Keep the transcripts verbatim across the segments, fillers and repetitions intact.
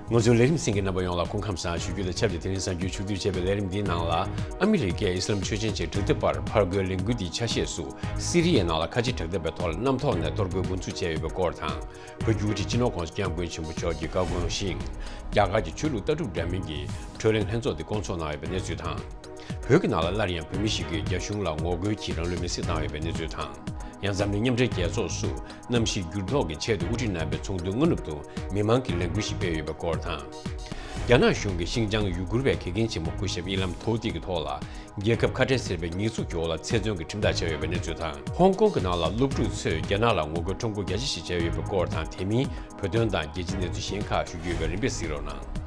ང་ཚོའི་ལས་རིམ་གསན་མཁན་རྣམ་པ་ཡོངས་ལ་སྐུ་ཁམས་བཟང་ཞུ་རྒྱུ་དང་ཆབས་ཅིག་དེ་རིང་གཟའ་མཇུག་ཆུ་ཚོད་བཅུ་བཅུ་བྱས་པའི་ལས་རིམ་འདིའི་ནང་ལ། ཨ་མི་རི་ཀས་ཨི་སི་ལམ་ཆོས་ཅན་ཅན་གྲགས་ཐེབས་པར་ཕར་རྒོལ་ལས་འགུལ་འདིའི་ཆ་ཤས་སུ་སི་རི་ཡའི་ནང་ལ་ཁ་ཆེ་གྲགས་ཐེབས་པའི་ཐོག་ལ་གནམ་ཐོག་ནས་གཏོར་རྒོལ་འགོ་འཛུགས་བྱས་ཡོད་པའི་སྐོར་དང་། བོད་ཀྱི་དབུ་ཁྲིད་སྤྱི་ནོར་༸གོང་ས་༸སྐྱབས་མགོན་ཆེན་པོ་མཆོག་གི་བཀའ་དགོངས་བཞིན། རྒྱ་གར་གྱི་ཆོས་ལུགས་ལྟ་གྲུབ་འདྲ་མིན་གྱི་བགྲོ་གླེང་ལྷན་ཚོགས་དེ་བསྐོང་ཚོགས་གནང་ཡོད་པའི་གནས་ཚུལ་དང་། བོད་ཀྱི་ནང་ལ་སླར་ཡང་བོད་མི་ཞིག་གིས་རྒྱ་གཞུང་ལ་ངོ་རྒོལ་གྱིས་རང་ལུས་མེར་སྲེག་བཏང་ཡོད་པའི་གནས་ཚུལ་དང་། ཡང་འཛམ་གླིང་མཉམ་འབྲེལ་རྒྱལ་ཚོགས་སུ་གནམ་གཤིས་འགྱུར་ལྡོག་གི་ཆེད་དུ་དབུ་ཁྲིད་རྣམ་པས་ཚོགས་འདུ་སྔ་ནུབ་ཏུ་མི་མང་གི་ལས་འགུལ་ཞིག་སྤེལ་ཡོད་པའི་སྐོར་དང་། རྒྱ་ནག་གཞུང་གིས་ཤིན་ཅང་ཡུ་གུར་བའི་གྷི་གྷན་ཆེན་མོ་སྐུ་ཞབས་དབྱི་ལམ་ཐོའུ་ཏི་གི་ཐོག་ལ། རྒྱལ་ཁབ་ཁ་བྲལ་ཟེར་བའི་ཉེས་འཛུགས་ཀྱི་འོག་ལ་ཚེ་བཙོན་གྱི་ཁྲིམས་ཐག་བཅད་ཡོད་པའི་གནས་ཚུལ་དང་། ཧོང་ཀོང་གི་ནང་ལ་སློབ་ཕྲུག་ཚོས་རྒྱ་ནག་ལ་ངོ་རྒོལ་ཁྲོམ་སྐོར་རྒྱ་ཆེ་ཞིག་བྱས་ཡོད་པའི་སྐོར་དང་། དེ་མིན་བོད་དོན་དང་རྒྱལ་སྤྱིའི་གནས་ཚུལ་གཞན་ཁག་ཞུ་རྒྱུ་ཡོད་པས་རིམ་པས་གཟིགས་རོགས་གནང་།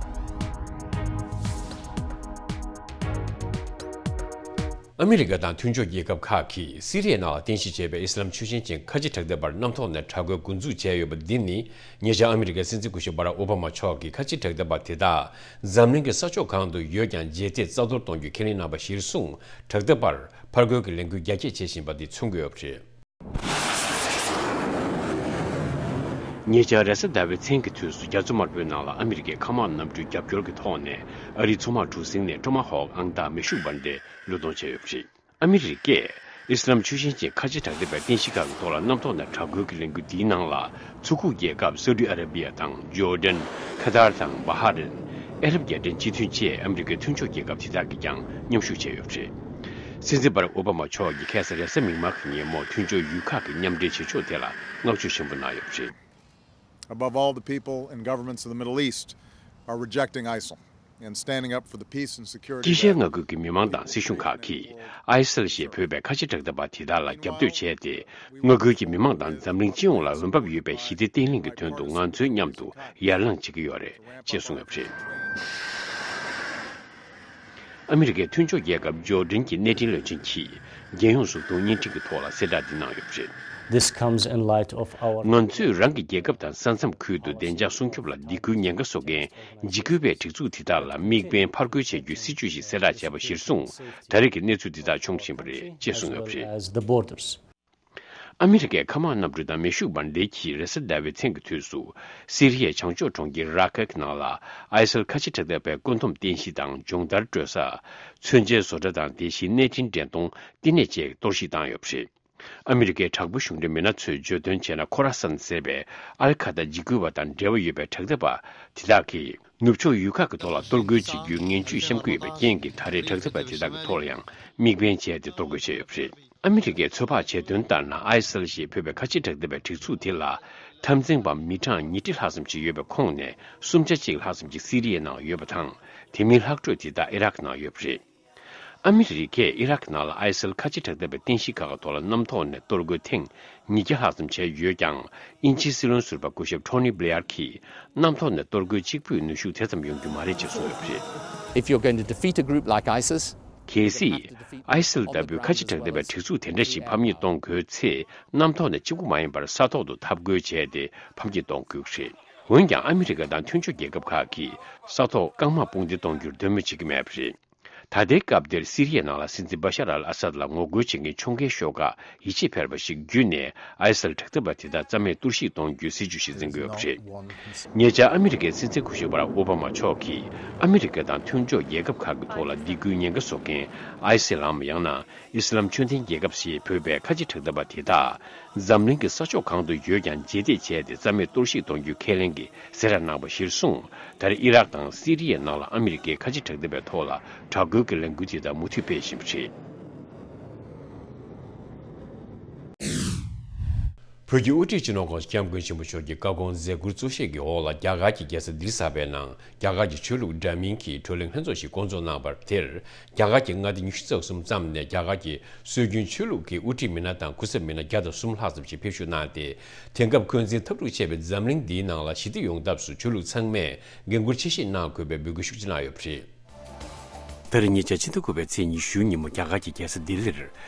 ཨ་མི་རི་ཀ་དང་མཐུན་ཕྱོགས་རྒྱལ་ཁབ་ཁག་གིས་སི་རི་ཡའི་ནང་ལ་རྟེན་གཞི་བྱས་པའི་ཨི་སི་ལམ་ཆོས་ཅན་ཅན་ཁ་ཆེ་གྲགས་ཐེབས་པར་གནམ་ཐོག་ནས་དྲག་རྒོལ་འགོ་འཛུགས་བྱས་ཡོད་པ་འདི་ནི། ཉེ་ཆར་ཨ་མི་རི་ཀའི་སྲིད་འཛིན་སྐུ་ཞབས་བྷ་རག་ཨོ་བྷ་མ་མཆོག་གིས་ཁ་ཆེ་དྲག་འཐབ་པ་དེ་དག་འཛམ་གླིང་གི་ས་ཕྱོགས་གང་དུ་ཡོད་ཀྱང་རྗེས་འདེད་རྩ་གཏོར་གཏོང་རྒྱུ་ཁས་ལེན་གནང་བ་གཞིར་བཟུང་། དྲག་འཐབ་པར་ཕར་རྒོལ་གྱི་ལས་འགུལ་རྒྱ་སྐྱེད་བྱེད་བཞིན་པ་འདི་མཚོན་གྱི་ཡོད་པ་རེད། ཉེ་ཆར་རེས་གཟའ་ཟླ་བའི་མཚན་གྱི་དུས་སུ་རྒྱ་མཚོ་དམར་པོའི་ནང་ལ་ཨ་མི་རི་ཀའི་མཁའ་དམག་གནམ་གྲུའི་རྒྱབ་སྐྱོར་གྱི་ཐོག་ནས་ཨ་རིའི་མཚོ་དམག་གྲུ་གཟིངས་ནས་ཀྲོ་མ་ཧོག་ཨང་རྟགས་མེ་ཤུགས་འབར་མདེལ་བློས་གཏོང་བྱས་ཡོད་པ་རེད། ཨ་མི་རི་ཀས་ཨི་སི་ལམ་ཆོས་ཅན་ཅན་ཁ་ཆེ་གྲགས་འདེབས་པའི་རྟེན་གཞི་ཁག་གི་ཐོག་ལ་གནམ་ཐོག་ནས་དྲག་རྒོལ་གྱི་ལས་འགུལ་འདིའི་ནང་ལ་མཚོ་ཁུག་རྒྱལ་ཁབ་སའུ་ཏི་ཨ་ར་བི་ཡ་དང་ཇོར་ཌན། ཁ་ཐར་དང་བྷ་ཧ་རན། ཨ་རབ་རྒྱལ་ཕྲན་སྤྱི་མཐུན་བཅས་ཨ་མི་རི་ཀའི་མཐུན་ཕྱོགས་རྒྱལ་ཁབ་དེ་དག་གིས་ཀྱང་མཉམ་ཞུགས་བྱས་ཡོད་པ་རེད། སྲིད་འཛིན་བྷ་རག་ཨོ་བྷ་མ་མཆོག་གིས་ཁ་སང་རེས་གཟའ་མིག་དམར་གྱི་ཉིན་མོ་མཐུན་ཕྱོགས་ཡུལ་ཁག་གི་མཉམ་འབྲེལ་བྱེད་ཕྱོགས་དེ་ལ་བསྔགས་བརྗོད་ཆེན་པོ་གནང་ཡོད་པ་རེད། Above all, the people and governments of the Middle East are rejecting ISIL and standing up for the peace and security. དཀྱིལ་ཤར་མངའ་ཁུལ་གྱི་མི་མང་དང་སྲིད་གཞུང་ཁག་གིས་ཨའི་སི་ཨེལ་ཞེས་འབོད་པའི་ཁ་ཆེ་དྲག་འཐབ་པ་དེ་དག་ལ་རྒྱབ་གཏོད་བྱས་ཏེ། མངའ་ཁུལ་གྱི་མི་མང་དང་འཛམ་གླིང་སྤྱི་ཡོངས་ལ་འོས་འབབ་ཡོད་པའི་ཞི་བདེ་བརྟན་ལྷིང་གི་དོན་དུ་ང་ཚོའི་མཉམ་དུ་ཡར་ལངས་བྱེད་ཀྱི་ཡོད་རེད་ཅེས་གསུངས་ཡོད་པ་རེད། ཨ་མི་རི་ཀའི་མཐུན་ཕྱོགས་རྒྱལ་ཁབ་ཇོར་ཌན་གྱི་གནས་འཕྲིན་བློན་ཆེན་གྱིས་རྒྱལ་ཡོངས་གཟུགས་མཐོང་བརྙན་འཕྲིན་གྱི་ཐོག་ལ་གསལ་བསྒྲགས་འདི་གནང་ཡོད་པ་རེད། This comes in light of our ང་ཚོས་རང་གི་རྒྱལ་ཁབ་དང་ས་མཚམས་ཁུལ་དུ་བདེ་འཇགས་སྲུང་སྐྱོབ་ལ་སྡིགས་སྐུལ་ཉེན་ཁ་བཟོ་མཁན་འཇིགས་སྐུལ་བའི་སྒྲིག་འཛུགས་དེ་དག་ལ་དམིགས་འབེན་ཕར་རྒོལ་བྱེད་རྒྱུའི་སྲིད་ཇུས་ཤིག་གསལ་བསྒྲགས་བྱས་པ་གཞིར་བཟུང་ད་རེས་ཀྱི་གནས་ཚུལ་འདི་དག་བྱུང་བཞིན་པ་རེད་ཅེས་གསུངས་ཡོད་པ་རེད། As the borders. ཨ་མི་རི་ཀའི་མཁའ་དམག་གནམ་གྲུ་དང་མེ་ཤུགས་འབར་མདེལ་གྱིས་རེས་གཟའ་ཟླ་བའི་མཚན་གྱི་དུས་སུ་སི་རི་ཡའི་བྱང་ཕྱོགས་གྲོང་ཁྱེར་ར་ཀ་གི་ནང་ལ་ཨའི་སི་ཨེལ་ཁ་ཆེ་དྲག་འཐབ་པའི་བཀོད་འདོམས་རྟེན་གཞི་དང་སྦྱོང་བརྡར་སྤྲོད་ས། མཚོན་ཆའི་བཟོ་གྲྭ་དང་དེ་བཞིན་གནས་འཕྲིན་འཕྲིན་གཏོང་བསྟི་གནས་བཅས་གཏོར་བཤིག་བཏང་ཡོད་པ་རེད། ཨ་མི་རི་ཀའི་དྲག་པོའི་གཞུང་འབྲེལ་མི་སྣ་ཚོས་བརྗོད་དོན་བྱས་ན། ཁོ་ར་སན་ཟེར་བའི་ཨལ་ཁ་ད་འཇིགས་སྐུལ་བ་དང་འབྲེལ་བ་ཡོད་པའི་དྲག་འཐབ་པ་དེ་དག་གིས་ནུབ་ཕྱོགས་ཡུལ་ཁག་གི་ཐོག་ལ་གཏོར་རྒོལ་བྱེད་རྒྱུའི་ངན་ཇུས་བཤམས་ཀྱི་ཡོད་པའི་རྐྱེན་གྱིས། ད་རེས་དྲག་འཐབ་པ་དེ་དག་གི་ཐོག་ལ་ཡང་དམིགས་འབེན་བྱས་ཏེ་གཏོར་རྒོལ་བྱས་ཡོད་པ་རེད། ཨ་མི་རི་ཀས་ཚོད་དཔག་བྱས་དོན་ལྟར་ན། ཨའི་སི་ཨེལ་ཞེས་འབོད་པའི་ཁ་ཆེ་དྲག་འཐབ་པའི་སྒྲིག་འཛུགས་དེ་ལ་འཐབ་འཛིང་པ་མི་གྲངས་ཉིས་ཁྲི་ལྷག་ཙམ་ཞིག་ཡོད་པའི་ཁོངས་ནས་སུམ་ཆ་གཅིག་ལྷག་ཙམ་ཞིག་སི་རི་ཡའི་ནང་ཡོད་པ་དང་། དེ་མིན་ལྷག་འཕྲོས་དེ་དག་ཨི་རག་ནང་ཡོད་པ་རེད། ཨ་མི་རི་ཀས་ཨི་རག་ནང་ལ་ཨའི་སི་ཨེལ་ཁ་ཆེ་དྲག་འཐབ་པའི་རྟེན་གཞི་ཁག་གི་ཐོག་ལ་གནམ་ཐོག་ནས་གཏོར་རྒོལ་ཐེངས་ཉིས་བརྒྱ་ལྷག་ཙམ་བྱས་ཡོད་ཀྱང་། དབྱིན་ཇིའི་སྲིད་བློན་ཟུར་པ་སྐུ་ཞབས་ཊོ་ནི་བྷི་ལེ་ཡར་གྱིས་གནམ་ཐོག་ནས་གཏོར་རྒོལ་གཅིག་པུས་ནུས་ཤུགས་དེ་ཙམ་ཡོང་རྒྱུ་མ་རེད་ཅེས་གསུངས་ཡོད་པ་རེད། If you're going to defeat a group like ISIS, གལ་སྲིད་ཨའི་སི་ཨེལ་ལྟ་བུའི་ཁ་ཆེ་དྲག་འཐབ་པའི་སྒྲིག་འཛུགས་དེ་འདྲ་ཞིག་ཕམ་ཉེས་གཏོང་དགོས་ཚེ། གནམ་ཐོག་ནས་གཅིག་པུ་མ་ཡིན་པར་ས་ཐོག་ཏུ་འཐབ་རྒོལ་བྱས་ཏེ་ཕམ་ཉེས་གཏོང་དགོས་ཀྱི་རེད། འོན་ཀྱང་ཨ་མི་རི་ཀ་དང་མཐུན་ཕྱོགས་རྒྱལ་ཁབ་ཁག་གིས་ས་ཐོག་རྐང་དམག་དཔུང་སྡེ་གཏོང་རྒྱུར་འདོད་མོས་བྱེད་ཀྱི་མེད་པ་རེད། ད་ལྟའི་སྐབས་འདིར་སི་རི་ཡའི་ནང་ལ་སྲིད་འཛིན་བྷ་ཤར་ཨལ་ཨ་སད་ལ་ངོ་རྒོལ་བྱེད་མཁན་ཕྱོགས་འགལ་ཤོག་ཁག་ཡིད་ཆེས་འཕེར་བ་ཞིག་བརྒྱུད་ནས་ཨའི་སི་ཨེལ་དྲག་འཐབ་པ་དེ་དག་རྩ་མེད་གཏོར་བཤིག་གཏོང་རྒྱུའི་སྲིད་ཇུས་ཤིག་འཛིན་གྱི་ཡོད་པ་རེད། ཉེ་ཆར་ཨ་མི་རི་ཀའི་སྲིད་འཛིན་སྐུ་ཞབས་བྷ་རག་ཨོ་བྷ་མ་མཆོག་གིས་ཨ་མི་རི་ཀ་དང་མཐུན་ཕྱོགས་རྒྱལ་ཁབ་ཁག་གི་ཐོག་ལ་སྡིགས་སྐུལ་ཉེན་ཁ་བཟོ་མཁན་ཨའི་སི་ཨེལ་ལམ། ཡང་ན་ཨི་སི་ལམ་ཆོས་ལྡན་རྒྱལ་ཁབ་ཞེས་འབོད་པའི་ཁ་ཆེ་དྲག་འཐབ་པ་དེ་དག་འཛམ་གླིང་གི་ས་ཕྱོགས་གང་དུ་ཡོད་ཀྱང་རྗེས་འདེད་བྱས་ཏེ་རྩ་མེད་གཏོར་བཤིག་གཏོང་རྒྱུའི་ཁས་ལེན་གྱི་གསལ་བསྒྲགས་གནང་བ་གཞིར་བཟུང་། ད་རེས་ཨི་རག་དང་སི་རི་ཡའི་ནང་ལ་ཨ་མི་རི་ཀས་ཁ་ཆེ་དྲག་འཐབ་པའི་ཐོག་ལ་དྲག་རྒོལ་གྱི་ལས་འགུལ་དེ་དག་མུ་མཐུད་སྤེལ་བཞིན་པ་རེད། བོད་ཀྱི་དབུ་ཁྲིད་སྤྱི་ནོར་༸གོང་ས་༸སྐྱབས་མགོན་ཆེན་པོ་མཆོག་གི་བཀའ་དགོངས་མཛད་ཁུར་གཙོ་བཞེས་ཀྱི་འོག་ལ་རྒྱ་གར་གྱི་རྒྱལ་ས་ལྡི་ལི་གསར་པའི་ནང་རྒྱ་གར་གྱི་ཆོས་ལུགས་འདྲ་མིན་གྱི་བགྲོ་གླེང་ལྷན་ཚོགས་ཤིག་བསྐོང་ཚོགས་གནང་བར་དེར། རྒྱ་གར་གྱི་མངའ་སྡེ་ཉི་ཤུ་རྩ་གསུམ་ཙམ་ནས་རྒྱ་གར་གྱི་སྲོལ་རྒྱུན་ཆོས་ལུགས་ཀྱི་དབུ་ཁྲིད་མི་སྣ་དང་སྐུ་ཚབ་མི་སྣ་བརྒྱ་དང་གསུམ་ལྷག་ཙམ་ཞིག་ཕེབས་བཞུགས་གནང་སྟེ། དེང་སྐབས་འཁོན་འཛིན་འཐབ་འཁྲུག་ཆེ་བའི་འཛམ་གླིང་འདིའི་ནང་ལ་ཞི་བདེ་ཡོང་ཐབས་སུ་ཆོས་ལུགས་ཚང་མས་འགན་འཁུར་ཆེ་བཞེས་གནང་དགོས་པའི་འབོད་སྐུལ་ཤུགས་ཆེ་གནང་ཡོད་པ་རེད། ད་རེས་ཉེ་ཆར་ཕྱི་ཟླ་དགུ་པའི་ཚེས་ཉི་ཤུའི་ཉིན་མོ་རྒྱ་གར་གྱི་རྒྱལ་ས་ལྡི་ལིར།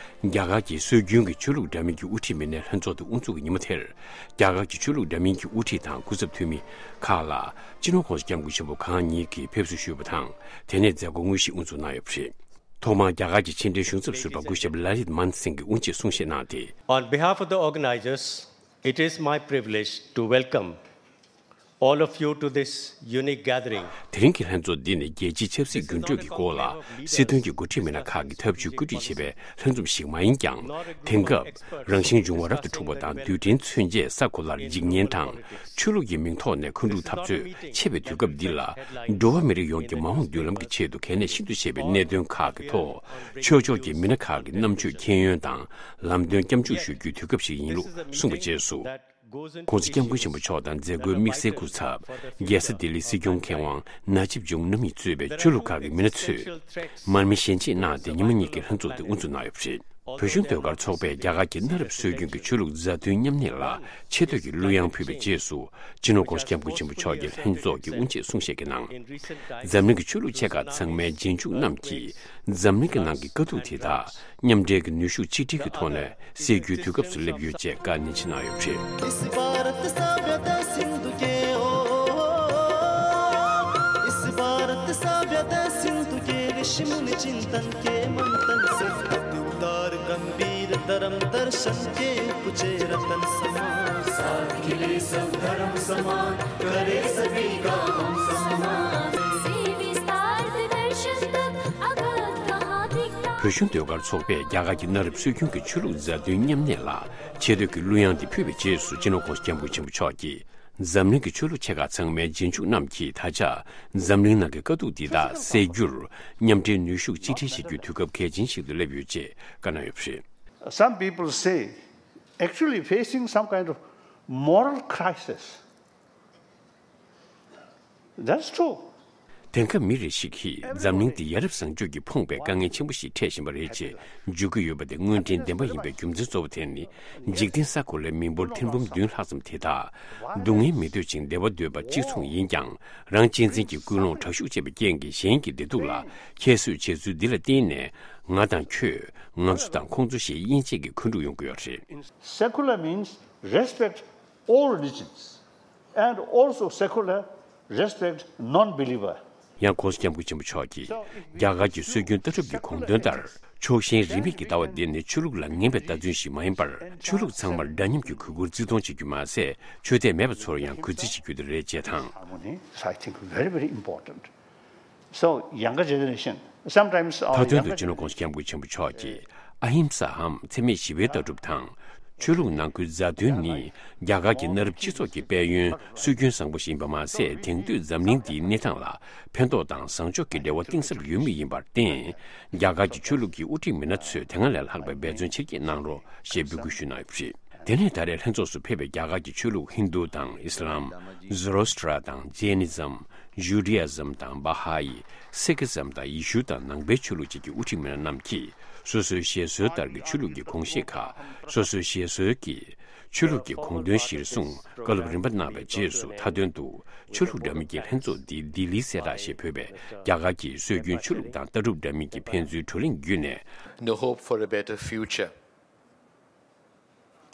རྒྱ་གར་གྱི་སྲོལ་རྒྱུན་གྱི་ཆོས་ལུགས་འདྲ་མིན་གྱི་དབུ་ཁྲིད་མི་སྣའི་ལྷན་ཚོགས་དེ་དབུ་འཛུགས་ཀྱི་ཉིན་མོ་དེར། རྒྱ་གར་གྱི་ཆོས་ལུགས་འདྲ་མིན་གྱི་དབུ་ཁྲིད་དང་སྐུ་ཚབ་འཐུས་མི་ཁག་ལ། སྤྱི་ནོར་༸གོང་ས་༸སྐྱབས་མགོན་ཆེན་པོ་གང་ཉིད་ཀྱིས་ཕེབས་བསུ་ཞུས་པ་དང་། དེ་ནས་མཛད་སྒོ་དངོས་གཞི་དབུ་འཛུགས་གནང་ཡོད་པ་རེད། ཐོག་མར་རྒྱ་གར་གྱི་ཕྱི་འབྲེལ་གཞུང་ཚབ་ཟུར་པ་སྐུ་ཞབས་ལ་ལིད་མན་སིང་གིས་དབུ་འབྱེད་གསུང་བཤད་གནང་སྟེ། On behalf of the organizers, it is my privilege to welcome all of you to this unique gathering. དེ་རིང་གི་ལྷན་ཚོགས་འདི་ནི་རྒྱལ་སྤྱིའི་ཆབ་སྲིད་འགྱུར་འགྲོས་ཀྱི་སྐོར་ལ་སྲིད་དོན་གྱི་འགོ་ཁྲིད་མི་སྣ་ཁག་གིས་ཐབས་ཇུས་བཀོད་སྒྲིག་བྱས་པའི་ལྷན་འཛོམས་ཤིག་མ་ཡིན་ཀྱང་། དེང་སྐབས་རང་བཞིན་འབྱུང་བ་རབ་ཏུ་འཁྲུག་པ་དང་། རྡུལ་ཕྲན་མཚོན་ཆས་ས་གོ་ལར་འཇིག་ཉེན་དང་། ཆོས་ལུགས་ཀྱི་མིང་ཐོག་ནས་མཁའ་འགྲུལ་འཐབ་རྩོད་ཆེ་བའི་དུས་སྐབས་འདི་ལ། འགྲོ་བ་མི་རིགས་ཡོངས་ཀྱི་མ་འོངས་མདུན་ལམ་གྱི་ཆེད་དུ་གལ་གནད་ཤིན་ཏུ་ཆེ་བའི་གནད་དོན་ཁག་གི་ཐོག་ཆོས་ཕྱོགས་ཀྱི་མི་སྣ་ཁག་གི་རྣམ་དཔྱོད་མཁྱེན་ཡོན་དང་ལམ་སྟོན་སྐྱབས་འཇུག་ཞུ་རྒྱུའི་དུས་སྐབས་ཤིག་ཡིན་ལུགས་གསུངས་པའི་རྗེས་སུ། ༸གོང་ས་༸སྐྱབས་མགོན་ཆེན་པོ་མཆོག་དང་མཛད་སྒོའི་དམིགས་བསལ་སྐུ་ཚབ། རྒྱལ་ས་ལྡི་ལིའི་སྲིད་སྐྱོང་མཁས་དབང་ན་ཇིབ་ཇུང་རྣམ་གཉིས་གཙོས་པའི་ཆོས་ལུགས་ཁག་གི་མི་སྣ་ཚོས་མར་མེ་ཞལ་འབྱེད་གནང་སྟེ། ཉི་མ་གཉིས་ཀྱི་ལྷན་ཚོགས་དེ་དབུ་འཛུགས་གནང་ཡོད་པ་རེད། བོད་གཞུང་ཟློས་གར་ཚོགས་པས་རྒྱ་གར་གྱི་གནའ་རབས་སྲོལ་རྒྱུན་གྱི་ཆོས་ལུགས་མཛའ་མཐུན་མཉམ་གནས་ལ་ཆེ་བསྟོད་ཀྱི་གླུ་དབྱངས་ཕུལ་བའི་རྗེས་སུ། སྤྱི་ནོར་༸གོང་ས་༸སྐྱབས་མགོན་ཆེན་པོ་མཆོག་གིས་ལྷན་ཚོགས་ཀྱི་དབུ་འབྱེད་གསུང་བཤད་ཀྱི་ནང་། འཛམ་གླིང་གི་ཆོས་ལུགས་ཆེ་ཁག་ཚང་མའི་རྗེས་འཇུག་རྣམས་ཀྱིས་འཛམ་གླིང་གི་ནང་གི་དཀའ་སྡུག་དེ་དག་མཉམ་འབྲེལ་གྱི་ནུས་ཤུགས་གཅིག་སྒྲིལ་གྱི་ཐོག་ནས་སེལ་རྒྱུའི་དུས་སྐབས་སུ་སླེབས་ཡོད་ཅེས་བཀའ་ནན་ཆེ་གནང་ཡོད་པ་རེད། इस भारत सभ्यता सिंधु के ओर, इस भारत सभ्यता सिंधु के ऋषि मुनि चिंतन के मंथन से अति उदार गंभीर धर्म दर्शन के उपजे रतन समान। साथ खिले सब धर्म समान, करे सभी का हम सम्मान। से विस्तार दर्शन तक अगत कहाँ दिखता। བོད་གཞུང་ཟློས་གར་ཚོགས་པས་རྒྱ་གར་གྱི་གནའ་རབས་སྲོལ་རྒྱུན་གྱི་ཆོས་ལུགས་མཛའ་མཐུན་མཉམ་གནས་ལ་ཆེ་བསྟོད་ཀྱི་གླུ་དབྱངས་དེ་ཕུལ་བའི་རྗེས་སུ། སྤྱི་ནོར་༸གོང་ས་༸སྐྱབས་མགོན་ཆེན་པོ་མཆོག་གིས། འཛམ་གླིང་གི་ཆོས་ལུགས་ཆེ་ཁག་ཚང་མའི་རྗེས་འཇུག་རྣམས་ཀྱིས་ད་ཆ་འཛམ་གླིང་ནང་གི་དཀའ་སྡུག་འདི་དག་སེལ་རྒྱུར་མཉམ་འབྲེལ་ནུས་ཤུགས་གཅིག་སྒྲིལ་བྱེད་རྒྱུའི་དུས་སྐབས་གལ་ཆེན་ཞིག་ཏུ་སླེབས་ཡོད་ཅེས་བཀའ་གནང་ཡོད་པ་རེད། Some people say, actually facing some kind of moral crisis. That's true. དེང་སྐབས་མི་རེ་ཞིག་གིས་འཛམ་གླིང་འདི་ཡ་རབས་བཟང་སྤྱོད་ཀྱིས་ཕོངས་པའི་དཀའ་ངལ་ཆེན་པོ་ཞིག་འཕྲད་བཞིན་པ་རེད་ཅེས་བརྗོད་ཀྱི་ཡོད་པ་དེ་དངོས་འབྲེལ་བདེན་པ་ཡིན་པའི་རྒྱུ་མཚན་གཙོ་བོ་དེ་ནི། འཇིག་རྟེན་ས་གོ་ལའི་མི་འབོར་ཐེར་འབུམ་བདུན་ལྷག་ཙམ་དེ་དག་སྡུག་བསྔལ་མི་འདོད་ཅིང་བདེ་བ་འདོད་པ་གཅིག་མཚུངས་ཡིན་ཀྱང་། རང་གཅེས་འཛིན་གྱི་ཀུན་སློང་དྲག་ཤུགས་ཆེ་བའི་རྐྱེན་གྱིས་གཞན་གྱི་བདེ་སྡུག་ལ་ཁྱད་གསོད་བྱེད་ཚུལ་འདི་ལ་བརྟེན་ནས། ང་དང་ཁྱོད། ང་ཚོ་དང་ཁོང་ཚོ་ཞེས་དབྱེ་འབྱེད་ཀྱི་འཁོན་འཁྲུག་ཡོང་གི་ཡོད་རེད། Secular means respect all religions and also secular respect non-believer. ཡང་༸གོང་ས་༸སྐྱབས་མགོན་ཆེན་པོ་མཆོག་གིས་རྒྱ་གར་གྱི་སྲོལ་རྒྱུན་ལྟ་གྲུབ་ཀྱི་དགོངས་དོན་ལྟར། ཕྱོགས་ཞེན་རིས་མེད་ཀྱི་ལྟ་བ་འདི་ནི་ཆོས་ལུགས་ལ་ངན་པའི་བརྡ་མཚོན་ཞིག་མ་ཡིན་པར། ཆོས་ལུགས་ཚང་མར་འདྲ་མཉམ་གྱི་གུས་བཀུར་བརྩི་མཐོང་བྱེད་རྒྱུ་མ་ཟད། ཆོས་དད་མེད་པ་ཚོར་ཡང་གུས་བརྩི་བྱེད་རྒྱུ་དེ་རེད་ཅེས་དང་། Harmony is, I think, very, very important. So, younger generation, sometimes our མཐའ་དོན་དུ། younger སྤྱི་ནོར་༸གོང་ས་༸སྐྱབས་མགོན་ཆེན་པོ་མཆོག་གིས་ཨ་ཧིམ་ས་འམ་འཚེ་མེད་ཞི་བའི་ལྟ་གྲུབ་དང་། ཆོས་ལུགས་ནང་ཁུལ་མཛའ་མཐུན་ནི་རྒྱ་གར་གྱི་གནའ་རབས་སྤྱི་ཚོགས་ཀྱི་དཔལ་ཡོན་སྲོལ་རྒྱུན་བཟང་པོ་ཞིག་ཡིན་པ་མ་ཟད། དེང་དུས་འཛམ་གླིང་འདིའི་གནས་སྟངས་ལ་ཕན་ཐོགས་དང་བཟང་ཕྱོགས་ཀྱི་འབྲེལ་བ་གཏིང་ཟབ་ཡོད་མུས་ཡིན་པར་བརྟེན། རྒྱ་གར་གྱི་ཆོས་ལུགས་ཀྱི་དབུ་ཁྲིད་མི་སྣ་ཚོས་དེ་སྔ་ལས་ལྷག་པའི་འབད་བརྩོན་ཆེར་སྐྱེད་གནང་རོགས་ཞེས་འབོད་སྐུལ་ཞུས་གནང་ཡོད་པ་རེད། དེ་ནས་ད་རེས་ལྷན་ཚོགས་སུ་ཕེབས་པའི་རྒྱ་གར་གྱི་ཆོས་ལུགས་ཧིན་རྡུ་དང་ཨི་སི་ལམ། ཛོ་རོ་སི་ཊ་ར་དང་ཇེ་ནི་ཛམ། ཇུ་ཌི་ཡ་ཛམ་དང་བྷ་ཧ་ཡི། སིག་ཛམ་དང་ཡེ་ཤུ་དང་ནང་པའི་ཆོས་ལུགས་བཅས་ཀྱི་དབུ་ཁྲིད་མི་སྣ་རྣམས་ཀྱིས་སོ་སོའི་བཞེད་སྲོལ་ལྟར་གྱི་ཆོས་ལུགས་ཀྱི་གོམས་གཤིས་ཁག་སོ་སོའི་བཞེད་སྲོལ་གྱི་ཆོས་ལུགས་ཀྱི་དགོངས་དོན་གཞིར་བཟུང་བཀའ་སློབ་རིམ་པ་གནང་བའི་རྗེས་སུ། མཐའ་དོན་དུ་ཆོས་ལུགས་འདྲ་མིན་གྱི་ལྷན་ཚོགས་འདི་ལྡི་ལིའི་གསལ་བསྒྲགས་ཞེས་འབོད་པའི་རྒྱ་གར་གྱི་སྲོལ་རྒྱུན་ཆོས་ལུགས་དང་ལྟ་གྲུབ་འདྲ་མིན་གྱི་ཕན་ཚུན་བགྲོ་གླེང་བརྒྱུད་ནས། No hope for a better future.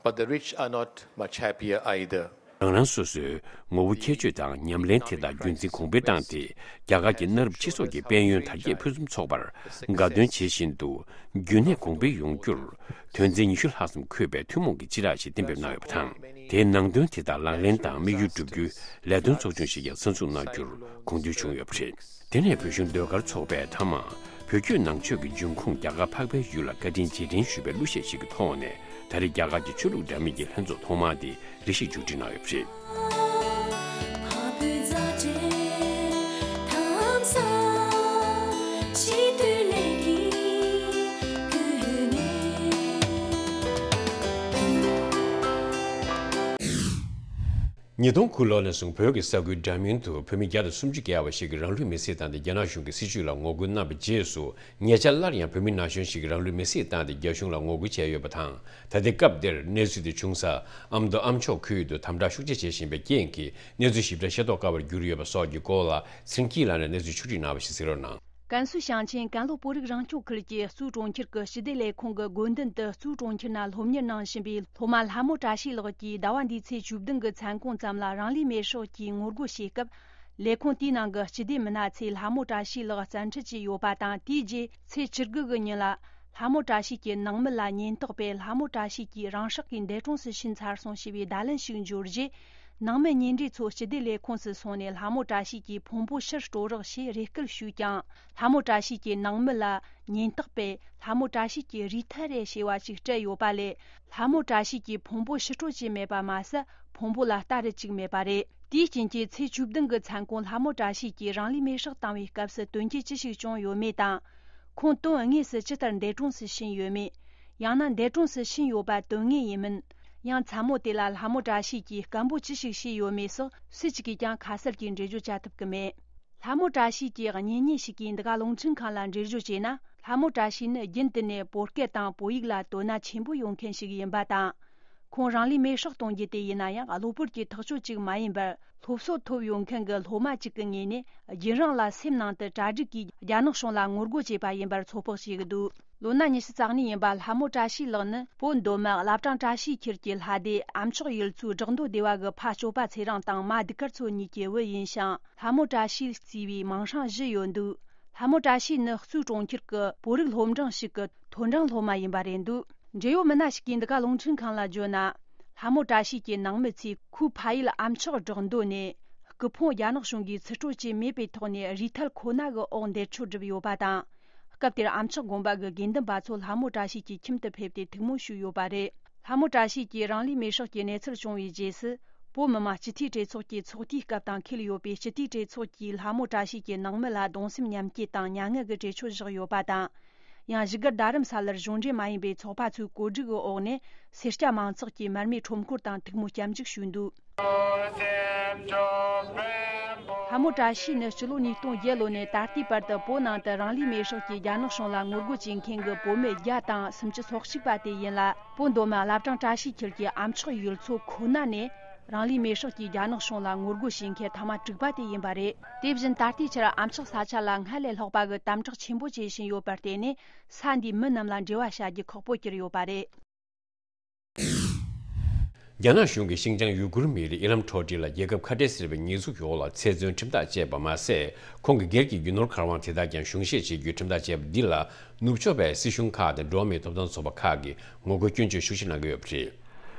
But the rich are not much happier either. རང་རང་སོ་སོའི་ངོ་བོ་ཁྱད་ཆོས་དང་ཉམས་ལེན་དེ་དག་རྒྱུན་འཛིན་གོང་འཕེལ་བཏང་སྟེ། རྒྱ་གར་གྱི་གནའ་རབས་སྤྱི་ཚོགས་ཀྱི་དཔལ་ཡོན་དར་རྒྱས་ཕུན་སུམ་ཚོགས་པར་དགའ་སྟོན་བྱེད་བཞིན་དུ། རྒྱུན་གནས་གོང་འཕེལ་ཡོང་རྒྱུར་དོན་ཚན་ཉི་ཤུ་ལྷག་ཙམ་འཁོད་པའི་ཐུན་མོང་གི་སྤྱི་བསྒྲགས་ཤིག་གཏན་འབེབས་གནང་ཡོད་པ་དང་། དེའི་ནང་དོན་དེ་དག་ལག་ལེན་དང་དམིགས་ཡུལ་བསྒྲུབ་རྒྱུའི་ལས་དོན་ཚོགས་ཆུང་ཞིག་ཀྱང་གསར་འཛུགས་གནང་རྒྱུར་དགོངས་འདུན་བྱུང་ཡོད་པ་རེད། དེ་ནས་བོད་གཞུང་ཟློས་གར་ཚོགས་པས་མཐའ་མ་བོད་བརྒྱུད་ནང་ཆོས་ཀྱི་འབྱུང་ཁུངས་རྒྱ་གར་འཕགས་པའི་ཡུལ་ལ་བཀའ་དྲིན་རྗེས་དྲན་ཞུ་བའི་གླུ་གཞས་ཤིག་གི་ཐོག་ནས། ད་རེས་རྒྱ་གར་གྱི་ཆོས་ལུགས་འདྲ་མིན་གྱི་ལྷན་ཚོགས་ཐོག་མ་དེ་རེ་ཞིག་མཇུག་སྒྲིལ་གནང་ཡོད་པ་རེད། ཉིས་སྟོང་དགུ་ལོ་ནས་བཟུང་བོད་ཀྱི་ས་ཁུལ་འདྲ་མིན་དུ་བོད་མི་བརྒྱ་དང་སུམ་ཅུ་བརྒལ་བ་ཞིག་གིས་རང་ལུས་མེར་སྲེག་བཏང་སྟེ། རྒྱ་ནག་གཞུང་གི་སྲིད་བྱུས་ལ་ངོ་རྒོལ་གནང་བའི་རྗེས་སུ། ཉེ་ཆར་སླར་ཡང་བོད་མི་ན་གཞོན་ཞིག་གིས་རང་ལུས་མེར་སྲེག་བཏང་སྟེ། རྒྱ་གཞུང་ལ་ངོ་རྒོལ་བྱས་ཡོད་པ་དང་། ད་ལྟའི་སྐབས་འདིར་གནས་ཚུལ་དེ་བྱུང་ས་ཨ་མདོ་ཨ་མཆོག་ཁུལ་དུ་དམ་དྲག་ཤུགས་ཆེ་བྱེད་བཞིན་པའི་རྐྱེན་གྱིས། གནས་ཚུལ་ཞིབ་ཕྲ་ཤེས་རྟོགས་དཀའ་བར་གྱུར་ཡོད་པ་སོགས་ཀྱི་སྐོར་ལ། ཚེ་རིང་སྐྱིད་ལགས་ནས་གནས་ཚུལ་ཕྱོགས་སྒྲིག་གནང་བ་ཞིག་གཟིགས་རོགས་གནང་། ཀན་སུའུ་ཞིང་ཆེན་ཀན་ལྷོ་བོད་རིགས་རང་སྐྱོང་ཁུལ་གྱི་ཙུའུ་གྲོང་ཁྱེར་གྱི་སྤྱི་བདེ་ལས་ཁུངས་ཀྱི་དགོན་འདུན་དུ། ཙུའུ་གྲོང་ཁྱེར་ནང་སློབ་གཉེར་གནང་བཞིན་པའི་སློབ་མ་ལྷ་མོ་བཀྲ་ཤིས་ལགས་ཀྱིས་ཟླ་བ་འདིའི་ཚེས་བཅུ་བདུན་གྱི་མཚན་གུང་ཙམ་ལ་རང་ལུས་མེར་སྲེག་གིས་ངོ་རྒོལ་བྱས་སྐབས། ལས་ཁུངས་དེའི་ནང་གི་སྤྱི་བདེ་མི་སྣ་ཚོས་ལྷ་མོ་བཀྲ་ཤིས་ལགས་བཙན་ཁྲིད་བྱས་ཡོད་པ་དང་། དེའི་རྗེས་ཚེས་བཅུ་དགུ་གི་ཉིན་ལ། ལྷ་མོ་བཀྲ་ཤིས་ཀྱི་ནང་མི་ལ་ཉེན་རྟོག་པས་ལྷ་མོ་བཀྲ་ཤིས་ཀྱིས་རང་སྲོག་གི་འདས་གྲོངས་སུ་ཕྱིན་ཚར་སོང་ཞེས་པའི་བརྡ་ལན་ཞིག་འབྱོར་རྗེས། ནང་མི་གཉེན་འབྲེལ་ཚོ་སྤྱི་བདེ་ལས་ཁུངས་སུ་སོང་ནས་ལྷ་མོ་བཀྲ་ཤིས་ཀྱི་ཕུང་པོ་ཕྱིར་སྤྲོད་རོགས་ཞེས་རེ་སྐུལ་ཞུས་ཀྱང་། ལྷ་མོ་བཀྲ་ཤིས་ཀྱི་ནང་མི་ལ་ཉེན་རྟོག་པས་ལྷ་མོ་བཀྲ་ཤིས་ཀྱི་རུས་ཐལ་རེད་ཞེས་པ་ཞིག་སྤྲད་ཡོད་པ་ལས། ལྷ་མོ་བཀྲ་ཤིས་ཀྱི་ཕུང་པོ་ཕྱིར་སྤྲོད་བྱས་མེད་པ་མ་ཟད། ཕུང་པོ་ལ་ལྟ་རུ་བཅུག་མེད་པ་རེད། དེའི་རྐྱེན་གྱིས་ཚེས་བཅུ་བདུན་གྱི་མཚན་གུང་ལྷ་མོ་བཀྲ་ཤིས་ཀྱིས་རང་ལུས་མེར་བསྲེགས་བཏང་བའི་སྐབས་སུ་དོན་རྐྱེན་ཅི་ཞིག་བྱུང་ཡོད་མེད་དང་། ཁོང་དོན་དངོས་སུ་ཇི་ལྟར་འདས་གྲོངས་སུ་ཕྱིན་ཡོད་མེད། ཡང་ན་འདས་གྲོངས་སུ་ཕྱིན་ཡོད་པ་དོན་དངོས་ཡིན་མིན། ཡང་མཚན་མོ་དེ་ལ་ལྷ་མོ་བཀྲ་ཤིས་ཀྱིས་སྐད་འབོད་ཅི་ཞིག་བྱས་ཡོད་མེད་སོགས་སུ་གཅིག་གིས་ཀྱང་ཁ་གསལ་གྱིས་འགྲེལ་བརྗོད་བྱ་ཐུབ་ཀྱི་མེད། ལྷ་མོ་བཀྲ་ཤིས་ཀྱི་གཉེན་ཉེ་ཞིག་གིས་འདི་ག་རླུང་འཕྲིན་ཁང་ལ་འགྲེལ་བརྗོད་བྱས་ན། ལྷ་མོ་བཀྲ་ཤིས་ནི་རྒྱུན་དུ་ནས་བོད་སྐད་དང་བོད་ཡིག་ལ་དོ་སྣང་ཆེན་པོ་ཡོད་མཁན་ཞིག་ཡིན་པ་དང་། ཁོང་རང་ལུས་མེར་སྲེག་གཏོང་རྒྱུ་དེ་ཡིན་ན་ཡང་གློ་བུར་གྱི་ཐག་གཅོད་ཅིག་མ་ཡིན་པར། སློབ་གསོ་ཐོབ་ཡོད་མཁན་གྱི་སློབ་མ་གཅིག་གི་ངོས་ནས་རྒྱུན་རིང་ལ་སེམས་ནང་དུ་གྲ་སྒྲིག་གིས་རྒྱ་ནག་གཞུང་ལ་ངོ་རྒོལ་བྱས་པ་ཡིན་པར་ཚོད་དཔག་བྱེད་ཀྱི་འདུག་ལོ་ན་ཉི་ཤུ་རྩ་གཉིས་ཡིན་པ་ལྷ་མོ་བཀྲ་ཤིས་ལགས་ནི་བོད་མདོ་སྨད་བླ་བྲང་བཀྲ་ཤིས་འཁྱིལ་གྱི་ལྷ་སྡེ་ཨ་མཆོག་ཡུལ་ཚོའི་བྲག་མདོ་སྡེ་བ་གི་ཕ་སྐྱོབ་པ་ཚེ་རིང་དང་མ་ཟླུ་དཀར་མཚོ་གཉིས་ཀྱི་བུ་ཡིན་ཞིང་། ལྷ་མོ་བཀྲ་ཤིས་གཙོས་པའི་མིང་སྲིང་བཞི་ཡོད་འདུག་ལྷ་མོ་བཀྲ་ཤིས་ནི་གཙོས་གྲོང་ཁྱེར་གྱི་བོད་རིགས་སློབ་འབྲིང་ཞིག་གི་མཐོ་འབྲིང་སློབ་མ་ཡིན་པ་རེད་འདུག་འབྲེལ་ཡོད་མི་སྣ་ཞིག་གིས་འདི་ག་རླུང་འཕྲིན་ཁང་ལ་བརྗོད་ན། ལྷ་མོ་བཀྲ་ཤིས་ཀྱི་ནང་མི་ཚོས་ཁོའི་ཕ་ཡུལ་ཨ་མཆོག་བྲག་མདོ་ནས་སྐུ་ཕུང་རྒྱ་ནག་གཞུང་གིས་ཚུར་སྤྲོད་བྱས་མེད་པའི་ཐོག་ནས་རུས་ཐལ་ཁོ་ན་གི་འོག་འདས་མཆོད་བསྒྲུབས་ཡོད་པ་དང་། སྐབས་དེར་ཨ་མཆོག་དགོན་པ་གི་དགེ་འདུན་པ་ཚོ་ལྷ་མོ་བཀྲ་ཤིས་ཀྱི་ཁྱིམ་དུ་ཕེབས་ཏེ་ཐུགས་སྨོན་ཞུས་ཡོད་པ་རེད། ལྷ་མོ་བཀྲ་ཤིས་ཀྱིས་རང་ལུས་མེར་སྲེག་གི་གནས་ཚུལ་བྱུང་བའི་རྗེས་སུ། བོད་མི་མང་སྤྱི་འཐུས་གྲོས་ཚོགས་ཀྱི་ཚོགས་དུས་སྐབས་དང་འཁེལ་ཡོད་པའི་སྤྱི་འཐུས་གྲོས་ཚོགས་ཀྱིས་ལྷ་མོ་བཀྲ་ཤིས་ཀྱི་ནང་མི་ལ་གདུང་སེམས་མཉམ་སྐྱེད་དང་མྱ་ངན་གྱི་གྲོས་ཆོད་བཞག་ཡོད་པ་དང་། ཡང་བཞུགས་སྒར་རྡ་རམ་ས་ལར་གཞུང་འབྲེལ་མ་ཡིན་པའི་ཚོགས་པ་ཚོའི་བཀོད་སྒྲིག་གི་འོག་ནས་སེར་སྐྱ་མང་ཚོགས་ཀྱིས་མར་མེ་ཁྲོམ་སྐོར་དང་ཐུགས་སྨོན་སྐྱབས་འཇུག་ཞུས་འདུག་ལྷ་མོ་བཀྲ་ཤིས་ནི་སྤྱི་ལོ་ཉིས་སྟོང་བརྒྱད་ལོ་ནས་ད་ལྟའི་བར་དུ་བོད་ནང་དུ་རང་ལུས་མེར་སྲེག་གིས་རྒྱ་ནག་གཞུང་ལ་ངོ་རྒོལ་བྱེད་མཁན་གྱི་བོད་མི་བརྒྱ་དང་སུམ་ཅུ་སོ་གཅིག་པ་དེ་ཡིན་ལ། བོད་མདོ་སྨད་བླ་བྲང་བཀྲ་ཤིས་འཁྱིལ་གྱི་ཨ་མཆོག་ཡུལ་ཚོ་ཁོ་ན་ནས་རང་ལུས་མེར་སྲེག་གིས་རྒྱ་ནག་གཞུང་ལ་ངོ་རྒོལ་བྱེད་མཁན་ཐ་མ་དྲུག་པ་དེ་ཡིན་པ་རེད། དེ་བཞིན་ད་ལྟའི་ཆར་ཨ་མཆོག་ས་ཆ་ལ་སྔར་ལས་ལྷག་པ་གི་དམ་དྲག་ཆེན་པོ་བྱེད་བཞིན་ཡོད་པར་བརྟེན་ནས། ས་འདིའི་མི་རྣམས་ལ་འབྲེལ་བ་བྱ་རྒྱུ་ཁག་པོ་གྱུར་ཡོད་པ་རེད། རྒྱ་ནག་གཞུང་གིས་ཤིན་ཅང་ཡུ་གུར་མི་རིགས་ཨི་ལམ་ཁྲོ་ཏི་ལ་རྒྱལ་ཁབ་ཁ་བྲལ་ཟེར་བའི་ཉེས་འཛུགས་འོག་ལ་ཚེ་བཙོན་ཁྲིམས་ཐག་བཅད་པ་མ་ཟད། ཁོང་གི་སྒེར་གྱི་རྒྱུ་ནོར་གར་དབང་དེ་དག་ཀྱང་གཞུང་བཞེས་བྱེད་རྒྱུའི་ཁྲིམས་ཐག་བཅད་པ་འདི་ལ་ནུབ་ཕྱོགས་པའི་སྲིད་གཞུང་ཁག་དང་འགྲོ་བ་མིའི་ཐོབ་ཐང་ཚོགས་པ་ཁག་གིས་ངོ་རྒོལ་སྐྱོན་བརྗོད་ཤུགས་ཆེ་གནང་གི་ཡོད་པ་རེད།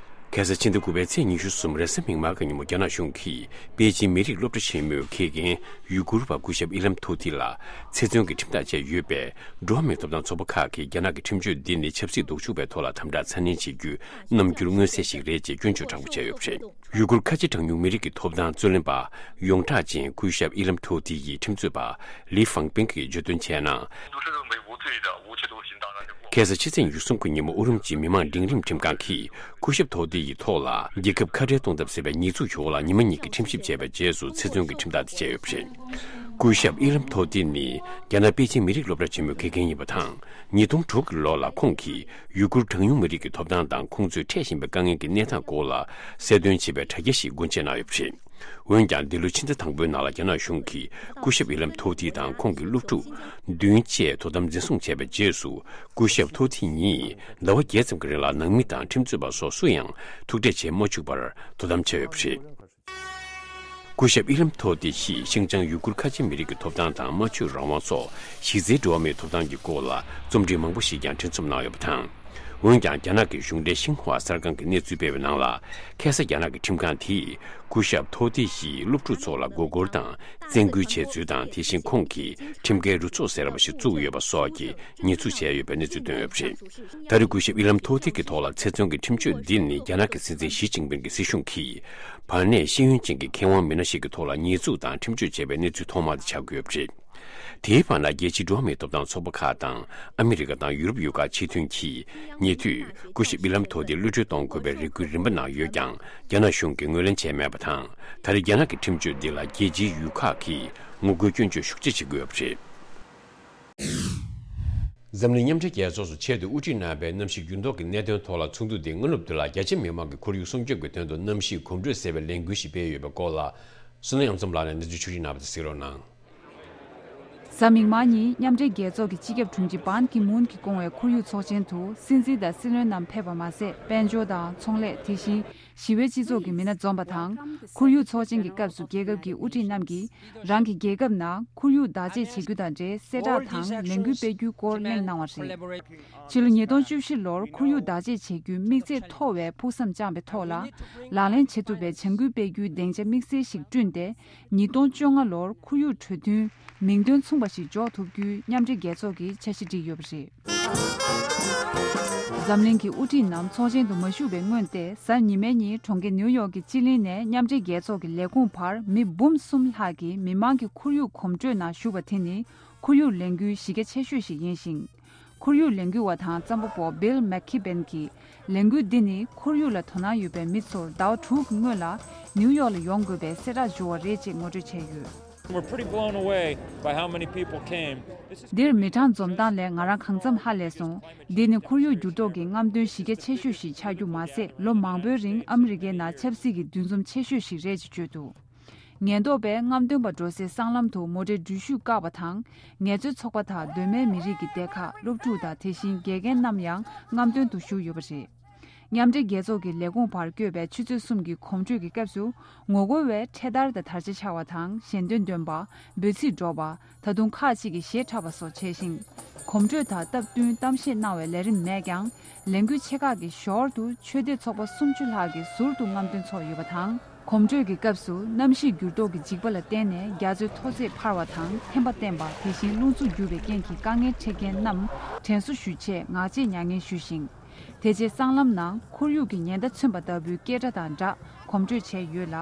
ཁ་སང་ཕྱི་ཟླ་དགུ་པའི་ཚེས་ཉི་ཤུ་གསུམ་རེས་གཟའ་མིག་དམར་གྱི་ཉིན་མོ་རྒྱ་ནག་གཞུང་གིས་པེ་ཅིན་མི་རིགས་སློབ་གྲྭ་ཆེན་མོའི་དགེ་རྒན་ཡུ་གུར་བ་སྐུ་ཞབས་ཨི་ལམ་ཐོ་ཏི་ལ་ཚེ་བཙོན་གྱི་ཁྲིམས་ཐག་བཅད་ཡོད་པས། འགྲོ་བ་མིའི་ཐོབ་ཐང་ཚོགས་པ་ཁག་གིས་རྒྱ་ནག་གི་ཁྲིམས་གཅོད་འདི་ནི་ཆབ་སྲིད་ལྡོག་ཕྱོགས་པའི་ཐོག་ལ་དམ་དྲག་ཚ་ནན་བྱེད་རྒྱུའི་རྣམ་འགྱུར་མངོན་གསལ་ཞིག་རེད་ཅེས་སྐྱོན་བརྗོད་དྲག་པོ་བྱས་ཡོད་པ་རེད། ཡུ་གུར་ཁ་ཆེ་གྲངས་ཉུང་མི་རིགས་ཀྱི་ཐོབ་ཐང་རྩོད་ལེན་པ་ཡོངས་གྲགས་ཅན་སྐུ་ཞབས་ཨི་ལམ་ཐོ་ཏི་ཡི་ཁྲིམས་རྩོད་པ་ལི་ཧྥང་པིང་གིས་བརྗོད་དོན་བྱས་ན། ཁ་སང་ཕྱི་ཚེས་ཉི་ཤུ་གསུམ་གྱི་ཉིན་མོ་ཨུ་རུམ་ཅི་མི་དམངས་འབྲིང་རིམ་ཁྲིམས་ཁང་གིས་སྐུ་ཞབས་ཐོ་ཏི་ཡི་ཐོག་ལ་རྒྱལ་ཁབ་ཁ་བྲལ་གཏོང་ཐབས་ཟེར་བའི་ཉེས་འཛུགས་འོག་ལ་ཉི་མ་གཉིས་ཀྱི་ཁྲིམས་ཞིབ་བྱས་པའི་རྗེས་སུ་ཚེ་བཙོན་གྱི་ཁྲིམས་ཐག་དེ་བཅད་ཡོད་པ་རེད། སྐུ་ཞབས་ཨི་ལམ་ཐོ་ཏི་ནི་རྒྱ་ནག་པེ་ཅིན་མི་རིགས་སློབ་གྲྭ་ཆེན་མོའི་དགེ་རྒན་ཡིན་པ་དང་། ཉིས་སྟོང་དྲུག་གི་ལོ་ལ་ཁོང་གིས་ཡུ་གུར་གྲངས་ཉུང་མི་རིགས་ཀྱི་ཐོབ་ཐང་དང་ཁོང་ཚོས་འཕྲད་བཞིན་པའི་དཀའ་ངལ་གྱི་གནས་སྟངས་སྐོར་ལ་གསལ་སྟོན་བྱས་པའི་དྲ་རྒྱ་ཞིག་སྒོ་འབྱེད་གནང་ཡོད་པ་རེད། འོན་ཀྱང་འདི་ལོའི་ཕྱི་ཟླ་དང་པོའི་ནང་ལ་རྒྱ་ནག་གཞུང་གིས་སྐུ་ཞབས་ཨི་ལམ་ཐོ་ཏི་དང་ཁོང་གི་སློབ་ཕྲུག་བདུན་བཅས་དོ་དམ་འཛིན་བཟུང་བྱས་པའི་རྗེས་སུ། སྐུ་ཞབས་ཐོ་ཏི་ཉིད་ཟླ་བ་བརྒྱད་ཙམ་གྱི་རིང་ལ་ནང་མི་དང་ཁྲིམས་རྩོད་པ་སོགས་སུ་ཡང་ཐུག་འཕྲད་བྱེད་མ་བཅུག་པར་དོ་དམ་བྱས་ཡོད་པ་རེད། སྐུ་ཞབས་ཨི་ལམ་ཐོ་ཏི་ཡིས་ཤིང་ཅང་ཡུ་གུར་ཁ་ཆེ་མི་རིགས་ཀྱི་ཐོབ་ཐང་དང་སྨྲ་བརྗོད་རང་དབང་སོགས་གཞི་རྩའི་འགྲོ་བ་མིའི་ཐོབ་ཐང་གི་སྐོར་ལ་རྩོམ་བྲིས་མང་པོ་ཞིག་ཀྱང་འབྲི་རྩོམ་གནང་ཡོད་པ་དང་། འོན་ཀྱང་རྒྱ་ནག་གི་གཞུང་འབྲེལ་ཤིན་ཧྭ་གསར་ཁང་གིས་གནས་ཚུལ་སྤེལ་བའི་ནང་ལ། ཁ་སང་རྒྱ་ནག་གི་ཁྲིམས་ཁང་དེས་སྐུ་ཞབས་ཐོ་ཏི་ཡིས་སློབ་ཕྲུག་ཚོ་ལ་མགོ་སྐོར་དང་བཙན་སྐུལ་བྱས་ཚུལ་དང་། དེ་བཞིན་ཁོང་གིས་ཁྲིམས་འགལ་རུ་ཚོགས་ཟེར་བ་ཞིག་བཙུགས་ཡོད་པ་སོགས་ཀྱི་ཉེས་འཛུགས་བྱས་ཡོད་པའི་གནས་ཚུལ་བཏོན་ཡོད་པ་རེད། ད་རེས་སྐུ་ཞབས་ཨི་ལམ་ཐོ་ཏི་གི་ཐོག་ལ་ཚེ་བཙོན་གྱི་ཁྲིམས་གཅོད་འདི་ནི་རྒྱ་ནག་གི་སྲིད་འཛིན་ཞི་ཅིན་ཕིང་གི་སྲིད་གཞུང་གིས་བར་གནས་ཤེས་ཡོན་ཅན་གྱི་མཁས་དབང་མི་སྣ་ཞིག་གི་ཐོག་ལ་ཉེས་འཛུགས་དང་ཁྲིམས་གཅོད་བྱས་པའི་གནས་ཚུལ་ཐོག་མ་དེ་ཆགས་ཀྱི་ཡོད་པ་རེད། དེའི་བར་ན་རྒྱལ་སྤྱིའི་འགྲོ་བ་མིའི་ཐོབ་ཐང་ཚོགས་པ་ཁག་དང་ཨ་མི་རི་ཀ་དང་ཡུ་རོབ་ཡུལ་ཁག་ཆེས་མཐུན་གྱིས་ཉེ་དུས་སྐུ་ཞབས་ཨི་ལམ་ཐོ་ཏི་གློད་གྲོལ་གཏོང་དགོས་པའི་རེ་སྐུལ་རིམ་པ་གནང་ཡོད་ཀྱང་། རྒྱ་ནག་གཞུང་གིས་ངོས་ལེན་བྱས་མེད་པ་དང་། ད་རེས་རྒྱ་ནག་གི་ཁྲིམས་གཅོད་འདི་ལ་རྒྱལ་སྤྱིའི་ཡུལ་ཁག་གིས་ངོ་རྒོལ་སྐྱོན་བརྗོད་ཤུགས་ཆེ་བྱེད་ཀྱི་ཡོད་པ་རེད། འཛམ་གླིང་མཉམ་འབྲེལ་རྒྱལ་ཚོགས་སུ་ཆེད་དུ་དབུ་ཁྲིད་གནང་བའི་གནམ་གཤིས་འགྱུར་ལྡོག་གི་གནད་དོན་ཐོག་ལ་ཚོགས་འདུ་འདིའི་སྔ་ནུབ་དེ་ལ་རྒྱ་ཆེ་མི་མང་གིས་ཁོར་ཡུག་སྲུང་སྐྱོབ་ཀྱི་དོན་དུ་གནམ་གཤིས་གོམ་བགྲོད་ཟེར་བའི་ལས་འགུལ་ཞིག་སྤེལ་ཡོད་པའི་སྐོར་ལ། བསོད་ནམས་གཡུ་ལྗོངས་ལགས་ནས་གནས་ཚུལ་ཕྱོགས་སྒྲིག་གནང་བ་དེ་གཟིགས་རོགས་གནང་། གཟའ་མིག་དམར་ཉིན་མཉམ་འབྲེལ་རྒྱལ་ཚོགས་ཀྱི་སྤྱི་ཁྱབ་དྲུང་ཆེ་བན་ཀི་མུན་གྱིས་བསྐོང་བའི་ཁོར་ཡུག་ཚོགས་ཆེན་དུ་སྲིད་འཛིན་དང་སྲིད་བློན་རྣམས་ཕེབས་པ་མ་ཟད། དཔལ་འབྱོར་དང་ཚོང་ལས། དེ་བཞིན་ ཞི་བའི་སྤྱི་ཚོགས་ཀྱི་མི་སྣ་འཛོམས་པ་དང་། ཁོར་ཡུག་ཚོགས་ཆེན་གྱི་སྐབས་སུ་རྒྱལ་ཁབ་ཀྱི་དབུ་ཁྲིད་རྣམས་ཀྱིས་རང་གི་རྒྱལ་ཁབ་ནང་ཁོར་ཡུག་བདག་གཅེས་བྱེད་རྒྱུ་དང་འབྲེལ་གསལ་བསྒྲགས་དང་ལས་འགུལ་སྤེལ་རྒྱུའི་སྐོར་གླེང་གནང་བ་རེད། ཕྱི་ལོ་ཉིས་སྟོང་བཅུ་བཞི་ལོར་ཁོར་ཡུག་བདག་གཅེས་བྱེད་རྒྱུའི་དམིགས་ཚད་མཐོ་བའི་ཕུགས་བསམ་བཅངས་པའི་ཐོག་ལ། ལག་ལེན་བྱེད་ཐུབ་པའི་བྱ་འགུལ་སྤེལ་རྒྱུའི་སྡིངས་ཆ་དམིགས་བསལ་ཞིག་བསྐྲུན་ཏེ། ཉིས་སྟོང་བཅོ་ལྔ་ལོར་ཁོར་ཡུག་གྲོས་མཐུན་མིང་དོན་མཚུངས་པ་ཞིག་འཇོག་ཐུབ་རྒྱུའི་མཉམ་འབྲེལ་རྒྱལ་ཚོགས་ཀྱི་འཆར་གཞི་བསྒྲིགས་ཡོད་པ་རེད། འཛམ་གླིང་གི་དབུ་ཁྲིད་རྣམས་ཚོགས་ཆེན་དུ་མ་ཞུགས་པའི་སྔོན་ཏེ། གཟའ་ཉི་མའི་ཉིན་གྲོང་ཁྱེར་ནིའུ་ཡོག་གི་སྤྱི་གླིང་ནས་མཉམ་འབྲེལ་རྒྱལ་ཚོགས་ཀྱི་ལས་ཁུངས་བར་མི་འབུམ་གསུམ་ལྷག་གིས་མི་མང་གི་ཁོར་ཡུག་གོམ་བགྲོད་ནང་ཞུགས་པ་དེ་ནི་ཁོར་ཡུག་ལས་འགུལ་གཞི་རྒྱ་ཆེ་ཤོས་ཤིག་ཡིན་ཞིང་། ཁོར་ཡུག་ལས་འགུལ་བ་དང་རྩོམ་པ་པོ་བིལ་མེག་ཁི་བན་གྱིས། ལས་འགུལ་འདི་ནི་ཁོར་ཡུག་ལ་དོ་སྣང་ཡོད་པའི་མི་ཚོར་ཟླ་བ་དྲུག་གི་སྔོན་ལ་ནིའུ་ཡོག་ལ་ཡོང་དགོས་པའི་གསལ་བསྒྲགས་འབྱོར་བ་རེད་ཅེས་ངོ་སྤྲོད་བྱས་ཡོད། We're pretty blown away by how many people came. This is འདིར་མི་གྲངས་འཛོམས་སྟངས་ལས་ང་རང་གང་འཚམ་ཧ་ལས་སོང་། འདི་ནི་ཁོར་ཡུག་འགྱུར་ལྡོག་གི་རྔམ་སྟོན་གཞི་རྒྱ་ཆེ་ཤོས་ཤིག་ཆགས་རྒྱུ་མ་ཟད། ལོ་མང་པོའི་རིང་ཨ་མི་རི་ཀའི་ནང་ཆབ་སྲིད་ཀྱི་འདུ་འཛོམས་ཆེ་ཤོས་ཤིག་རེད་ཅེས་བརྗོད་འདུག་ཉེན་རྟོག་པས་རྔམ་སྟོན་པ་འགྲོ་སའི་སྲང་ལམ་དུ་མོ་ཊའི་འགྲུལ་བཞུད་བཀག་པ་དང་། ངལ་རྩོལ་ཚོགས་པ་དང་གདོད་མའི་མི་རིགས་ཀྱི་སྡེ་ཁག་སློབ་ཕྲུག་དང་དེ་བཞིན་དགེ་རྒན་རྣམས་ཡང་རྔམ་སྟོན་དུ་ཞུགས་ཡོད་པ་རེད། མཉམ་འབྲེལ་རྒྱལ་ཚོགས་ཀྱི་ལས་ཁུངས་བར་བསྐྱོད་པའི་ཆུ་ཚོད་གསུམ་གྱི་གོམ་བགྲོད་ཀྱི་སྐབས་སུ། ངོ་རྒོལ་བས་འཕྲེད་དར་དང་དར་ཆ་འཕྱར་བ་དང་ཞལ་འདོན་འདོན་པ། འབོད་ཚིག་སྒྲོག་པ། ད་དུང་ཁག་ཅིག་གིས་གཞས་འཁྲབ་པ་སོགས་བྱས་ཤིང་། གོམ་བགྲོད་དང་སྟབས་བསྟུན་གཏམ་བཤད་གནང་བའི་ལས་རིམ་མེད་ཀྱང་། ལས་འགུལ་ཆེ་ཁག་གི་ཞོར་དུ་ཆོས་སྡེ་ཚོགས་པ་སུམ་ཅུ་ལྷག་གིས་ཟུར་དུ་རྔམ་སྟོན་ཚོགས་ཡོད་པ་དང་། གོམ་བགྲོད་ཀྱི་སྐབས་སུ་གནམ་གཤིས་འགྱུར་ལྡོག་གི་འཇིགས་པ་ལ་བརྟེན་ནས་རྒྱ་མཚོའི་མཐོ་ཚད་འཕར་བ་དང་ཐན་པ་བསྟན་པ། དེ་བཞིན་རླུང་འཚུབ་རྒྱུག་པའི་རྐྱེན་གྱིས་དཀའ་ངལ་འཕྲད་མཁན་རྣམས་དྲན་གསོ་ཞུ་ཆེད་ངག་བཅད་མྱ་ངན་ཞུས་ཤིང་། དེ་རྗེས་སྲང་ལམ་ནང་ཁོར་ཡུག་གི་ཉེན་བརྡ་མཚོན་པ་ལྟ་བུའི་སྐད་སྒྲ་དང་སྦྲགས་གོམ་བགྲོད་བྱས་ཡོད་ལ།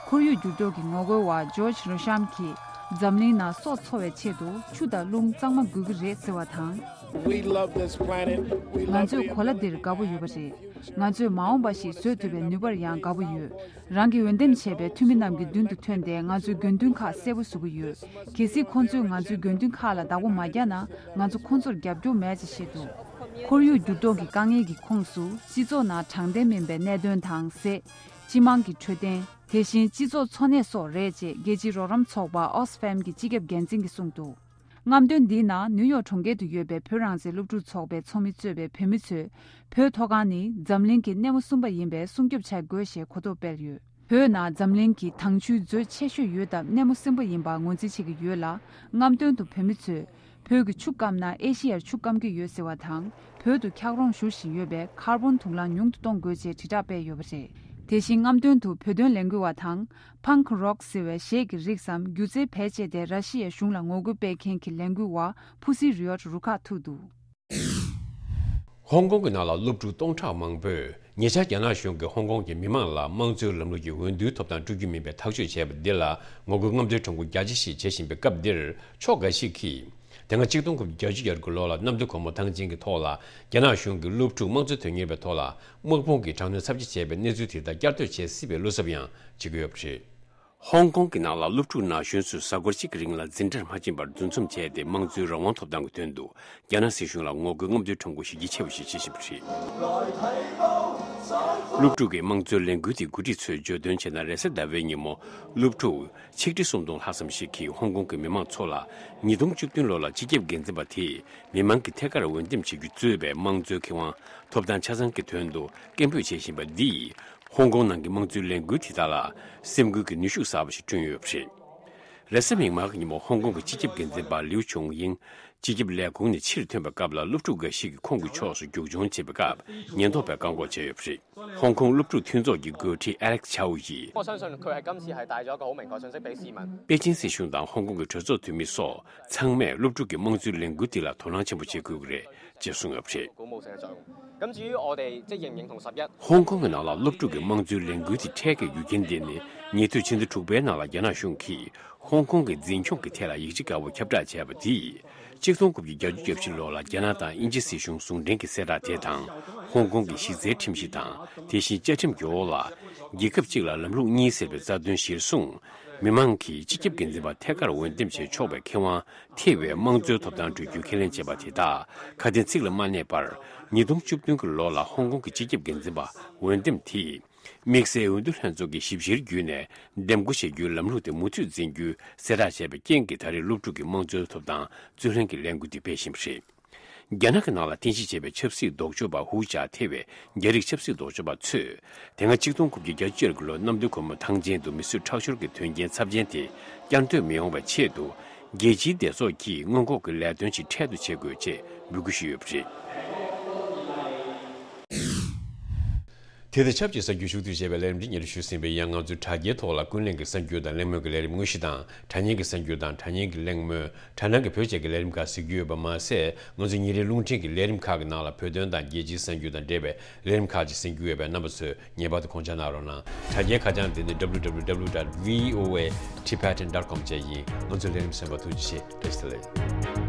ཁོར་ཡུག་འགྱུར་ལྡོག་གི་ངོ་རྒོལ་བ་ཇོརྗ་རོ་ཤམ་གྱིས་འཛམ་གླིང་ནང་སྲོག་འཚོ་བའི་ཆེད་དུ་ཆུ་དང་རླུང་གཙང་མ་དགོས་ཀྱི་རེད་ཟེར་བ་དང་། We love this planet. We ང love ཚོས་the གོ་ལ་འདིར་དགའ་པོ་ཡོད་པ་རེད། ང་ཚོས་མ་འོངས་པ་ཞིག་བཟོ་ཐུབ་པའི་ནུས་པར་ཡང་དགའ་པོ་ཡོད། རང་གི་འོས་འདེམས་བྱས་པའི་འཐུས་མི་རྣམས་ཀྱི་མདུན་དུ་ཐོན་ཏེ་ང་ཚོའི་དགོས་འདུན་ཁག་གསལ་པོ་བཟོ་གི་ཡོད། གལ་སྲིད་ཁོང་ཚོས་ང་ཚོའི་དགོས་འདུན་ཁག་ལ་བདག་པོ་མ་བརྒྱབ་ན་ང་ཚོ་ཁོང་ཚོར་རྒྱབ་སྐྱོར་མེད་ཅེས་བཤད་འདུག་ཁོར་ཡུག་འགྱུར་ལྡོག་གི་དཀའ་ངལ་གྱི་ཁོངས་སུ་སྤྱི་ཚོགས་ནང་དྲང་བདེན་མིན་པའི་གནད་དོན་དང་ཟས། སྤྱི་དམངས་ཀྱི་འཕྲོད་བསྟེན། དེ་བཞིན་སྤྱི་ཚོགས་འཚོ་གནས་སོགས་རེད་ཅེས་རྒྱལ་སྤྱིའི་རོགས་རམ་ཚོགས་པ་ཨོགས་ཕེམ་གྱི་སྤྱི་ཁྱབ་འགན་འཛིན་གྱིས་གསུངས་འདུག་རྔམ་སྟོན་འདིའི་ནང་ནིའུ་ཡོག་གྲོང་ཁྱེར་དུ་ཡོད་པའི་བོད་རང་བཙན་སློབ་ཕྲུག་ཚོགས་པའི་ཚོགས་མི་གཙོས་པའི་བོད་མི་ཚོས་བོད་མཐོ་སྒང་ནི་འཛམ་གླིང་གི་སྣེ་མོ་གསུམ་པ་ཡིན་པས་སྲུང་སྐྱོབ་བྱ་དགོས་ཞེས་གོ་རྟོགས་སྤེལ་ཡོད། བོད་ནང་འཛམ་གླིང་གི་དྭངས་ཆུའི་མཛོད་ཆེ་ཤོས་ཡོད་སྟབས་སྣེ་མོ་གསུམ་པ་ཡིན་པར་ངོས་འཛིན་བྱེད་ཀྱི་ཡོད་ལ། རྔམ་སྟོན་དུ་བོད་མི་ཚོས་བོད་ཀྱི་ཆུ་སྐམ་ན་ཨེ་ཤེ་ཡར་ཆུ་སྐམ་གྱི་ཡོད་ཟེར་བ་དང་། བོད་དུ་འཁྱགས་རོམ་བཞུར་བཞིན་ཡོད་པས་ཀར་བོན་དུག་རླངས་ཉུང་དུ་གཏོང་དགོས་ཅེས་དྲིལ་བསྒྲགས་སྤེལ་ཡོད་པ་རེད། དེ་བཞིན་རྔམ་སྟོན་དུ་བོད་དོན་ལས་འགུལ་བ་དང་། ཕང་ཀི་རོག་ཟེར་བའི་གཞས་ཀྱི་རིགས་སམ་སྒྱུ་རྩལ་བེད་སྤྱད་དེ་ར་ཤི་ཡའི་གཞུང་ལ་ངོ་རྒོལ་སྤེལ་མཁན་གྱི་ལས་འགུལ་བ་ཕུ་སི་རི་ཡོད་རུ་ཁག་ཐུག་འདུག་ཧོང་ཀོང་གི་ནང་ལ་སློབ་ཕྲུག་སྟོང་ཕྲག་མང་པོས་ཉེ་ཆར་རྒྱ་ནག་གཞུང་གིས་ཧོང་ཀོང་གི་མི་མང་ལ་དམངས་གཙོའི་ལམ་ལུགས་ཀྱི་འོས་བསྡུའི་ཐོབ་ཐང་སྤྲོད་རྒྱུ་མིན་པའི་ཐག་གཅོད་བྱས་པ་འདི་ལ་ངོ་རྒོལ་རྔམ་སྟོན་ཁྲོམ་སྐོར་རྒྱ་ཆེ་ཞིག་བྱེད་བཞིན་པའི་སྐབས་འདིར། ཕྱོགས་འགའ་ཞིག་གིས་དེ་སྔ་ཆིག་སྟོང་དགུ་བརྒྱ་བརྒྱད་ཅུ་གྱ་དགུ་ལོ་ལ་གནམ་བདེ་སྒོ་མོ་ཐང་ཆེན་གྱི་ཐོག་ལ་རྒྱ་ནག་གཞུང་གིས་སློབ་ཕྲུག་དམངས་གཙོའི་དོན་གཉེར་བའི་ཐོག་ལ་དམག་དཔུང་གིས་དྲག་གནོན་ཚབས་ཆེ་བྱས་པའི་གནས་ཚུལ་དེ་དག་བསྐྱར་ཟློས་བྱེད་སྲིད་པའི་བློ་འཚབ་ཡང་བྱེད་ཀྱི་ཡོད་པ་རེད། ཧོང་ཀོང་གི་ནང་ལ་སློབ་ཕྲུག་ན་གཞོན་ཚོས་གཟའ་འཁོར་གཅིག་གི་རིང་ལ་འཛིན་གྲྭར་མ་ཕྱིན་པར་འདུ་འཛོམས་བྱས་ཏེ་དམངས་གཙོའི་རང་དབང་ཐོབ་ཐང་གི་དོན་དུ་རྒྱ་ནག་སྲིད་གཞུང་ལ་ངོ་རྒོལ་རྔམ་སྟོན་ཁྲོམ་སྐོར་ཞིག་ཡིད་ཆེས་པ་ཞིག་བྱེད་བཞིན་པ་རེད། སློབ་ཕྲུག་གི་དམངས་གཙོའི་ལས་འགུལ་དེའི་འགོ་ཁྲིད་ཚོས་བརྗོད་དོན་བྱས་ན། རེས་གཟའ་ཟླ་བའི་ཉིན་མོ་སློབ་ཕྲུག་ཆིག་ཁྲི་སུམ་སྟོང་ལྷག་ཙམ་ཞིག་གིས་ཧོང་ཀོང་གི་མི་མང་ཚོ་ལ་ཉིས་སྟོང་བཅུ་བདུན་ལོ་ལ་སྤྱི་ཁྱབ་འགན་འཛིན་པ་དེས་མི་མང་གི་ཐད་ཀར་འོས་འདེམས་བྱེད་རྒྱུ་གཙོས་པའི་དམངས་གཙོའི་ཁེ་དབང་ཐོབ་ཐང་ཆ་ཚང་གི་དོན་དུ་སྐད་འབོད་བྱེད་བཞིན་པ་འདིས། ཧོང་ཀོང་ནང་གི་དམངས་གཙོའི་ལས་འགུལ་དེ་དག་ལ་སེམས་འགུལ་གྱི་ནུས་ཤུགས་གསར་པ་ཞིག་བསྐྲུན་ཡོད་པ་རེད། རེས་གཟའ་མིག་དམར་གྱི་ཉིན་མོ་ཧོང་ཀོང་གི་སྤྱི་ཁྱབ་འགན་འཛིན་པ་ལིའུ་ཆུང་དབྱིང་སྤྱི་ཁྱབ་ལས་ཁུངས་ནས་ཕྱིར་ཐོན་པའི་སྐབས་ལ། སློབ་ཕྲུག་འགའ་ཞིག་གིས་ཁོང་གི་ཕྱོགས་སུ་རྒྱུག་མཆོང་བྱེད་པའི་སྐབས། ཉེན་རྟོག་པས་བཀག་འགོག་བྱས་ཡོད་པ་རེད། ཧོང་ཀོང་སློབ་ཕྲུག་མཐུན་ཚོགས་ཀྱི་འགོ་ཁྲིད་ཨ་ལེག་ཆའོ་ཡིས། 我相信佢係今次係帶咗一個好明確信息俾市民。 པེ་ཅིན་སྲིད་གཞུང་དང་ཧོང་ཀོང་གི་གྲོས་ཚོགས་འཐུས་མི་སོགས་ཚང་མས་སློབ་ཕྲུག་གི་དམངས་གཙོའི་ལས་འགུལ་འདི་ལ་དོ་སྣང་ཆེན་པོ་བྱེད་དགོས་ཀྱི་རེད། ཅེས་གསུངས་ཡོད་པ་རེད། 鼓舞性嘅作用。咁至於我哋即係認唔認同十一། ཧོང་ཀོང་གི་ནང་ལ་སློབ་ཕྲུག་གི་དམངས་གཙོའི་ལས་འགུལ་དེ་འཕྲལ་གྱི་རྒྱུ་རྐྱེན་འདི་ནི་ཉེ་དུས་ཕྱི་ཟླ་དྲུག་པའི་ནང་ལ་རྒྱ་ནག་གཞུང་གིས་ཧོང་ཀོང་གི་འཛིན་སྐྱོང་གི་ཐད་ལ་ཡིག་ཆ་དཀར་པོ་ཁྱབ་བསྒྲགས་བྱས་པ་དེས། ཆིག་སྟོང་དགུ་བརྒྱ་བརྒྱད་ཅུ་གྱ་བཞི་ལོ་ལ་རྒྱ་ནག་དང་དབྱིན་ཇི་སྲིད་གཞུང་ཟུང་འབྲེལ་གྱི་གསལ་བསྒྲགས་དེ་དང་། ཧོང་ཀོང་གི་གཞི་རྩའི་ཁྲིམས་གཞི་དང་། དེ་བཞིན་བཅའ་ཁྲིམས་ཀྱི་འོག་ལ། རྒྱལ་ཁབ་གཅིག་ལ་ལམ་ལུགས་གཉིས་ཟེར་བའི་རྩ་དོན་གཞིར་བཟུང་། མི་མང་གིས་སྤྱི་ཁྱབ་འགན་འཛིན་པ་ཐད་ཀར་འོས་འདེམས་བྱེད་ཆོག་པའི་ཁེ་དབང་ཐེ་བའི་དམངས་གཙོའི་ཐོབ་ཐང་སྤྲོད་རྒྱུའི་ཁས་ལེན་བྱས་པ་དེ་དག་ཁ་དན་ཚིག་ལ་མ་གནས་པར། ཉིས་སྟོང་བཅུ་བདུན་གྱི་ལོ་ལ་ཧོང་ཀོང་གི་སྤྱི་ཁྱབ་འགན་འཛིན་པ་འོས་འདེམས་དེས། དམིགས་བསལ་འོས་བསྡུ་ལྷན་ཚོགས་ཀྱི་ཞིབ་བཤེར་བརྒྱུད་ནས་འདེམས་བསྐོ་བྱེད་རྒྱུའི་ལམ་ལུགས་དེ་མུ་མཐུད་འཛིན་རྒྱུའི་གསལ་བསྒྲགས་བྱས་པའི་རྐྱེན་གྱིས། ད་རེས་སློབ་ཕྲུག་གི་དམངས་གཙོའི་ཐོབ་ཐང་རྩོད་ལེན་གྱི་ལས་འགུལ་འདི་སྤེལ་བཞིན་པ་རེད། རྒྱ་ནག་གི་ནང་ལ་རྟེན་གཞི་བྱས་པའི་ཆབ་སྲིད་ལྡོག་ཕྱོགས་པ་ཧུའུ་ཅཱ་ཐེ་བའི་རྒྱ་རིགས་ཆབ་སྲིད་ལྡོག་ཕྱོགས་པ་ཚོས། དེ་སྔ་ཆིག་སྟོང་དགུ་བརྒྱ་བརྒྱད་ཅུ་གྱ་དགུ་ལོའི་གནམ་བདུན་གུང་མོ་ཐང་ཆེན་དུ་མི་གསོད་ཁྲག་སྦྱོར་གྱི་དོན་རྐྱེན་ཚབས་ཆེན་དེ་བསྐྱར་ཟློས་མི་ཡོང་བའི་ཆེད་དུ། རྒྱལ་སྤྱིའི་སྡེ་ཚོགས་ཀྱིས་སྔོན་འགོག་གི་ལས་དོན་ཞིག་འཕྲལ་དུ་བྱེད་དགོས་ཅེས་འབོད་སྐུལ་ཞུས་ཡོད་པ་རེད། དེ་དང་ཆབས་ཅིག་གསར་འགྱུར་ཞུ་གཏུག་བྱས་པའི་ལས་རིམ་འདི་སྙན་སྒྲོན་ཞུས་ཟིན་པའི་ཡང་། ང་ཚོའི་དྲ་རྒྱའི་ཐོག་ལ་ཀུན་གླེང་གི་གསར་འགྱུར་དང་གླེང་མོལ་གྱི་ལས་རིམ་དངོས་གཞི་དང་། དྲ་བརྙན་གྱི་གསར་འགྱུར་དང་དྲ་བརྙན་གྱི་གླེང་མོལ། དྲ་སྣང་གི་བོད་ཆས་ཀྱི་ལས་རིམ་ཁག་གཟིགས་རྒྱུ་ཡོད་པ་མ་ཟད། ང་ཚོའི་ཉིན་རེའི་རླུང་འཕྲིན་གྱི་ལས་རིམ་ཁག་གི་ནང་ལ་བོད་དོན་དང་རྒྱལ་སྤྱིའི་གསར་འགྱུར་དང་འབྲེལ་བའི་ལས་རིམ་ཁག་ཅིག་གཟིགས་རྒྱུ་ཡོད་པས། རྣམ་པ་ཚོས་ངེས་པར་དུ་དགོངས་འཇགས་གནང་རོགས་གནང་། དྲ་རྒྱའི་ཁ་བྱང་འདི་ནི་W W W dot V O A Tibetan dot com བཅས་ཡིན། ང་ཚོའི་ལས་རིམ་གསན་པར་ཐུགས་རྗེ་ཆེ། བཀྲ་ཤིས་བདེ་ལེགས།